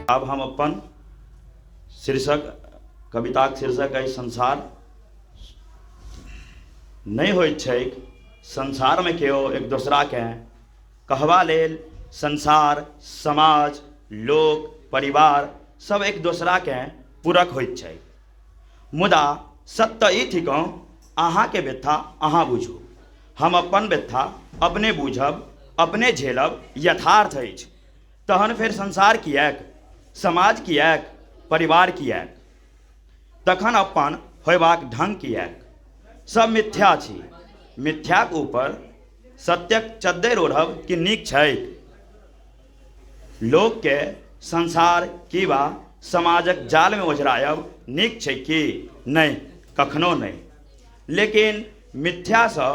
आब हम अपन शीर्षक, कविताक शीर्षक अछि संसार। नहि होइत छैक संसारमे केओ एक दोसराकेँ कहबा लेल संसार, समाज, लोक, परिवार सब एक दोसराकेँ पूरक होइत छैक। मुदा सत्य तऽ ई थिकहुँ अहाँके व्यथा अहाँ बुझू, हम अपन व्यथा अपने बूझब, अपने झेलब यथार्थ अछि। तहन फेर संसार किएक, समाज किएक, परिवार किएक? तखन अपन होयबाक ढंग किएक? सब मिथ्या छी। मिथ्याक ऊपर सत्यक चद्दरि ओढ़ब की नीक छैक? लोकके संसार किंवा समाजक जालमे ओझरायब नीक छै की? नहि, कखनो नहि। लेकिन मिथ्यासँ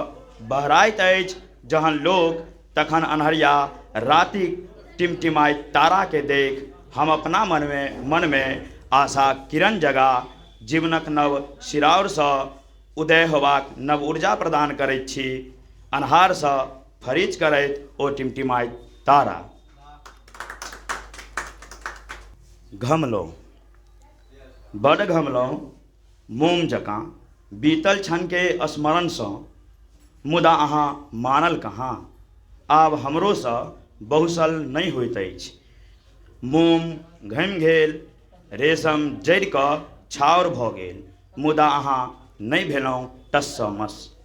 बहराइत अछि जहन लोक तखन अन्हरिया रातिक टिमटिमाइत ताराके देख हम अपना मनमे मनमे आशाक किरण जगा जीवनक नव सिराउरसँ उदय होबाक नव ऊर्जा प्रदान करैत छी। अन्हारसँ फरीच करैत ओ टिमटिमाइत तारा। घमलहुँ, बड्ड घमलहुँ मोम जकाँ बीतल क्षणके स्मरणसँ, मुदा अहाँ मानल कहाँ? आब हमरोसँ बहुसल नहि होइत अछि। मोम घमि गेल, रेशम जरि कऽ छाउर भऽ गेल, मुदा अहाँ नहि भेलहुँ टससँ मस।